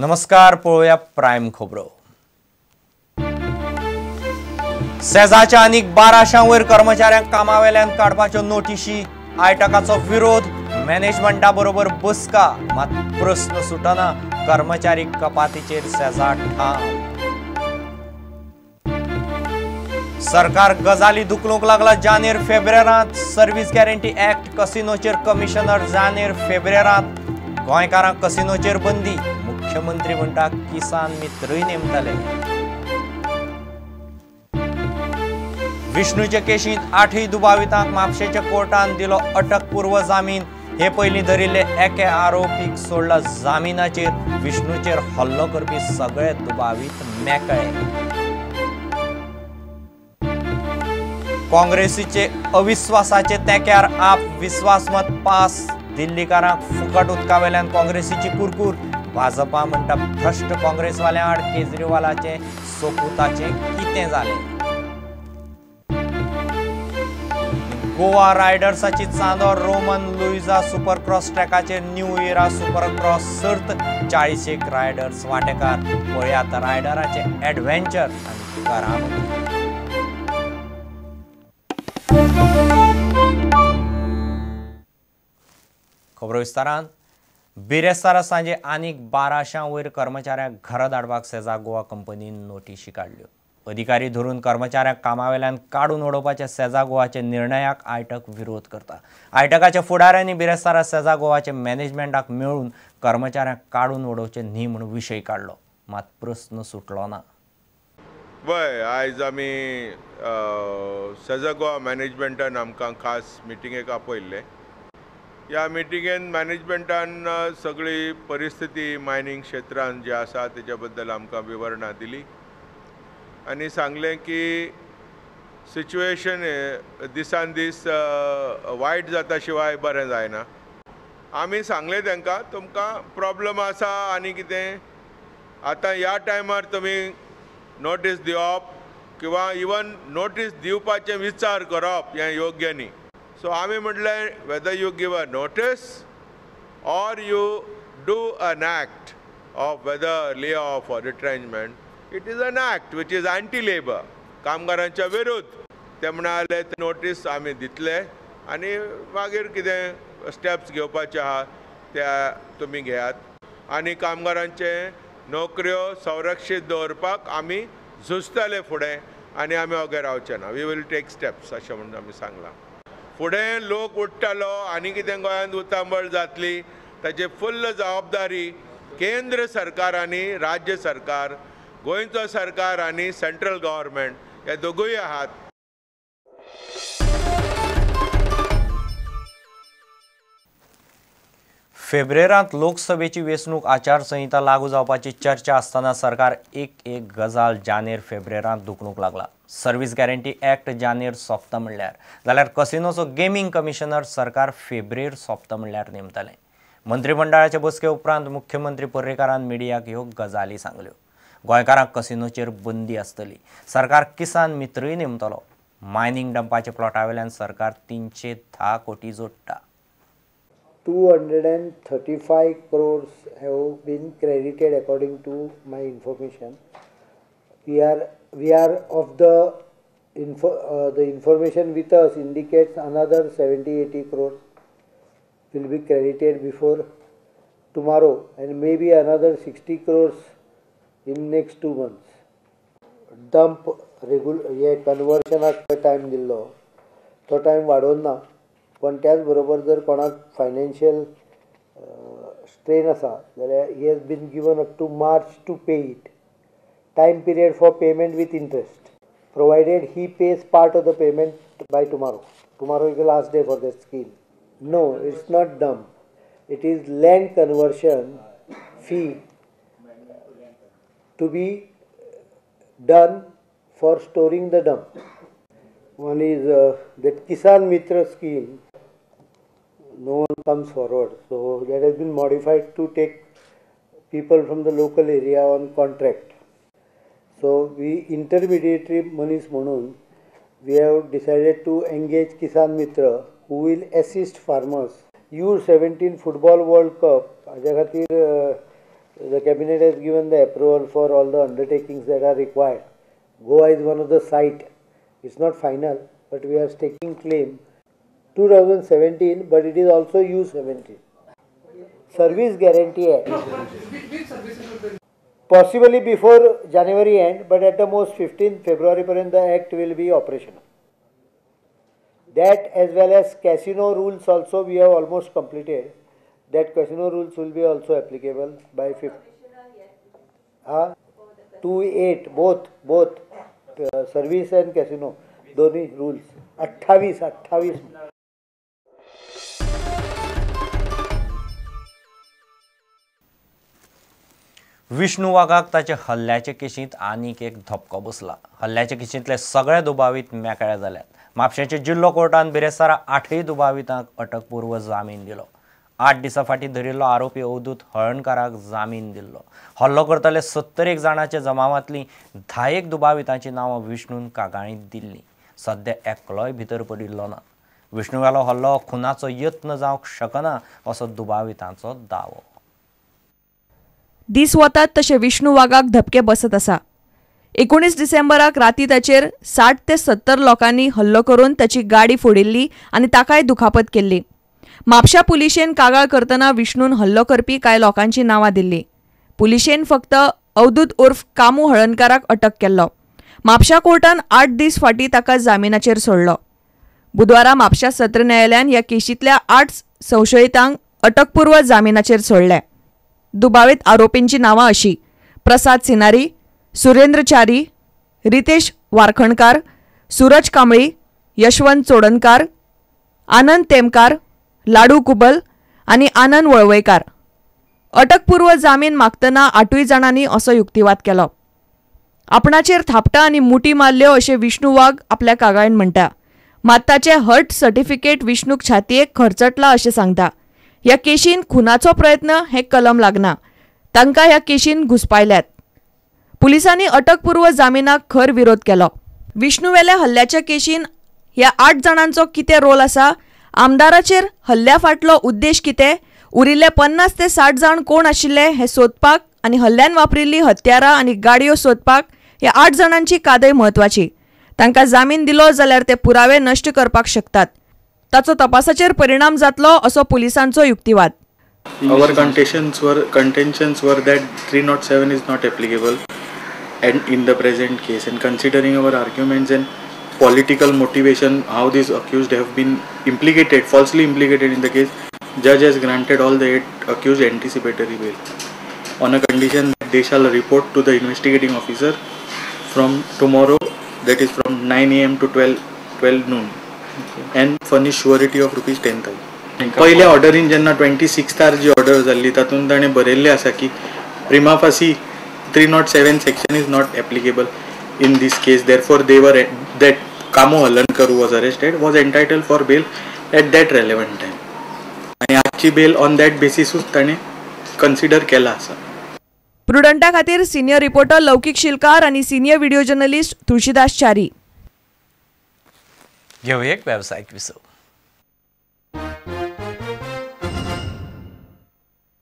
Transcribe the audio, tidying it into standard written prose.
नमस्कार, पळोवया प्रायम खबरो. सेजाच्या आनीक 1200 वयर कर्मचाऱ्यांक कामावेल्यान काडपाच्यो नोटिशी, आयटकाचो विरोध, मॅनेजमेंटा बरोबर बसका, मात प्रस्न सुटना, कर्मचारी कपातीचेर सेजा ठाम. सरकार गजाली दुखलूंक लागला. जानेर फेब्रेरांत सर्व्हिस गॅरंटी ऍक्ट, कसिनोचेर कमिशनर जानेर फेब्रेरांत, गोंयकारांक कसिनोचेर बंदी, मुख्यमंत्री म्हणटा किसान मित्रय नेमतले. विष्णूचे केशींत 8 दुबावितांक म्हापशेच्या कोर्टान दिलो अटकपूर्व जामीन. हे पयलीं धरिल्ले एके आरोपीक सोडला जामिनाचेर. विष्णूचेर हल्लो करपी सगळे दुबावीत मेकळे. काँग्रेसीचे अविस्वासाचे तेंक्यार आप विस्वासमत पास, दिल्लीकारांक फुकट उदकावेल्यान काँग्रेसीची कुरकूर. भाजपा म्हणटा भ्रश्ट काँग्रेसवाल्यां आड केजरीवालाचे सोपुताचें कितें जालें. गोवा रायडर्साची चांदोर रोमन लुईजा सुपरक्रॉस ट्रॅकाचेर न्यू इरा सुपरक्रॉस सर्त, 40 रायडर्स वांटेकार. पळयात रायडराचें ॲडव्हेंचर आनी करामती. खबरो विस्तारान. बिरेस्तारा सांजे आनीक 1200 वयर कर्मचाऱ्यांक घरा धाडपाक सेजा गोवा कंपनीन नोटिशी काडल्यो. अधिकारी धरून कर्मचाऱ्यांक कामावेल्यान काडून उडोवपाच्या सेजा गोवाच्या निर्णयाक आयटक विरोध करता. आयटकाच्या फुडाऱ्यांनी बिरेस्तारा सेजा गोवाचे मॅनेजमेंटाक मेळून कर्मचाऱ्यांक काडून उडोवचे न्ही म्हूण विशय काडलो, मात प्रस्न सुटलो ना. वय आयज आमी सेजा गोवा मॅनेजमेंटान आमकां खास मिटिंगेक आपयल्लें. ह्या मिटिंगेन मॅनेजमेंटान सगळी परिस्थिती मायनींग क्षेत्रान जी आसा तेच्या बद्दल आमकां विवरणां दिली आनी सांगलें की सिच्युएशन दिसान दीस वायट जाता शिवाय बरें जायना. आमी सांगलें तांकां तुमकां प्रॉब्लम आसा आनी कितें आतां ह्या टायमार तुमी नोटीस दिवप किंवा इवन नोटीस दिवपाचें विचार करप हें योग्य न्ही. सो आमी म्हटलें whether you give a notice or you do an act of whether lay off or retrenchment, it is an act which is anti labour, कामगारांच्या विरुद्ध. ते म्हणाले नोटीस आमी दितले आनी मागीर कितें स्टेप्स घेवपाचे आहा त्या तुमी घेयात आनी कामगारांचे नोकऱ्यो संरक्षीत दवरपाक आमी झुजतले फुडें आनी आमी वगैरे रावचे ना. We will take steps अशें म्हणून आमी सांगलां. फुडें लोक उठ्ठलो आनी कितें गोंयांत उतांबळ जातली ताची फुल्ल जबाबदारी केंद्र सरकार आनी राज्य सरकार, गोंयचो सरकार आनी सेंट्रल गव्हर्मेंट हे दोगूय आहात. फेब्रेरांत लोकसभेची वेंचणूक आचारसंहिता लागू जावपाची चर्चा आसतना सरकार एक एक गजाल जानेर फेब्रेरांत दुखणूक लागला. सर्व्हिस गॅरंटी ऍक्ट जानेर सोंपता म्हणल्यार, जाल्यार कसिनोचो गेमींग कमिशनर सरकार फेब्रेर सोंपता म्हणल्यार नेमतलें. मंत्रिमंडळाचे बसके उपरांत मुख्यमंत्री पर्रीकारान मिडियाक ह्यो गजाली सांगल्यो. गोंयकारांक कसिनोचेर बंदी आसतली, सरकार किसान मित्रय नेमतलो. मायनींग डंपाच्या प्लॉटावेल्यान सरकार 310 कोटी जोडटा. 235 crores have been credited according to my information. We are of the the information with us indicates another 70-80 crores will be credited before tomorrow and maybe another 60 crores in next 2 months. Dump हे कन्वर्शनाक time दिल्लो तो time वाडोवन ना, पण त्याच बरोबर जर कोणाक फायनान्शियल स्ट्रेन आसा जाल्यार he has been given up to March to pay it. Time period for payment with interest, provided he pays part of the payment by tomorrow. Tomorrow is the last day for that scheme. No, it's not dump. It is land conversion fee to be done for storing the dump. One is that Kisan Mitra scheme, no one comes forward. So that has been modified to take people from the local area on contract. So we intermediary monies म्हणून we have decided to engage Kisan Mitra who will assist farmers. U17 Football World Cup हाज्या खातीर The cabinet has given the approval for all the undertakings that are required. Goa is one of the site. It's not final, but we are staking claim 2017, but it is also U17. Service Guarantee Act. Possibly before January end, but at the most 15th February parent the act will be operational. That as well as casino rules also we have almost completed. That casino rules will be also applicable by 5th. 2-8 both service and casino दोन्ही rules 28 Vishnu वाघाक ताचे हल्ल्याचे केशींत आनीक एक धपको बसला. हल्ल्याचे केशींतले सगळे दुबावीत मेकळे जाल्यात. म्हापशेंचे जिल्लो कोर्टान बिरेस्तारा 8 दुबावितांक अटकपूर्व जामीन दिलो. 8 दिसां फाटीं धरिल्लो आरोपी अवधूत हळणकाराक जामीन दिल्लो. हल्लो करतले 71 जाणांच्या जमावांतलीं 10 दुबावितांची नांवां विष्णून कागाळींत दिल्लीं. सद्या एकलोय भितर पडिल्लो ना. विष्णुवेलो हल्लो खुनाचो यत्न जावंक शकना असो दुबावितांचो दावो. दीस वतात तशे विष्णू वाघाक धपके बसत आसा. 19 डिसेंबराक राती ताचेर 60 ते 70 लोकांनी हल्लो करून ताची गाडी फोडिल्ली आनी ताकाय दुखापत केल्ली. म्हापशा पुलिशेन कागाळ करतना विष्णून हल्लो करपी कांय लोकांची नांवां दिल्ली. पुलिशेन फक्त अवधूत उर्फ कामू हळणकाराक अटक केल्लो. म्हापशा कोर्टान 8 दीस फाटीं ताका जामिनाचेर सोडलो. बुधवारा म्हापशा सत्र न्यायालयान ह्या केशींतल्या 8 संशयितांक अटकपूर्व जामिनाचेर सोडले. दुबावीत आरोपींची नांवां अशी: प्रसाद सिनारी, सुरेंद्र च्यारी, रितेश वारखणकार, सूरज कांबळी, यशवंत चोडणकार, आनंद तेमकार, लाडू कुबल आनी आनंद वळवयकार. अटकपूर्व जामीन मागतना 8 जाणांनी असो युक्तिवाद केलो. आपणाचेर थापटां आनी मुठी मारल्यो अशें विष्णू वाघ आपल्या कागाळीन म्हणटा. मात ताचें हर्ट सर्टिफिकेट विष्णूक छातयेक खरचटला अशें सांगता. ह्या केशीन खुनाचो प्रयत्न हें कलम लागना. तांकां ह्या केशीन घुसपायल्यात. पुलिसांनी अटकपूर्व जामिनाक खर विरोध केलो. विष्णुवेल्या हल्ल्याच्या केशीन ह्या 8 जाणांचो कितें रोल आसा, आमदाराचेर हल्ल्या फाटलो उद्देश कितें, उरिल्ले 50 ते 60 जाण कोण आशिल्ले हें सोदपाक आनी हल्ल्यान वापरिल्ली हत्यारां आनी गाडयो सोदपाक ह्या 8 जाणांची कादय म्हत्वाची. तांकां जामीन दिलो जाल्यार ते पुरावे नश्ट करपाक शकतात. ताचो तपासाचेर परिणाम जातलो असो पुलिसांचो युक्तिवाद. Our contentions were that 307 is not applicable and in the present case, and considering our arguments and political motivation, how these accused have been implicated, falsely implicated in the case, judge has granted all the 8 accused anticipatory bail on a condition that they shall report to the investigating officer from tomorrow, that is from 9 AM to 12 noon, and furnish surety of rupees 10,000. पयल्या ऑर्डरीन जेन्ना 26 जी order जाल्ली तातूंत ताणें बरयल्लें आसा की prima facie 307 section is not applicable in this case, therefore they were that Kamu Halarnkar who was arrested was entitled for bail at that relevant time. आनी आजची बेल ऑन that बेसिसूच ताणें कन्सिडर केला आसा. प्रुडंटा खातीर सिनियर रिपोर्टर लौकीक शिलकार आनी senior video journalist Tulsidas Chari. घेवया एक वेवसायीक विसव.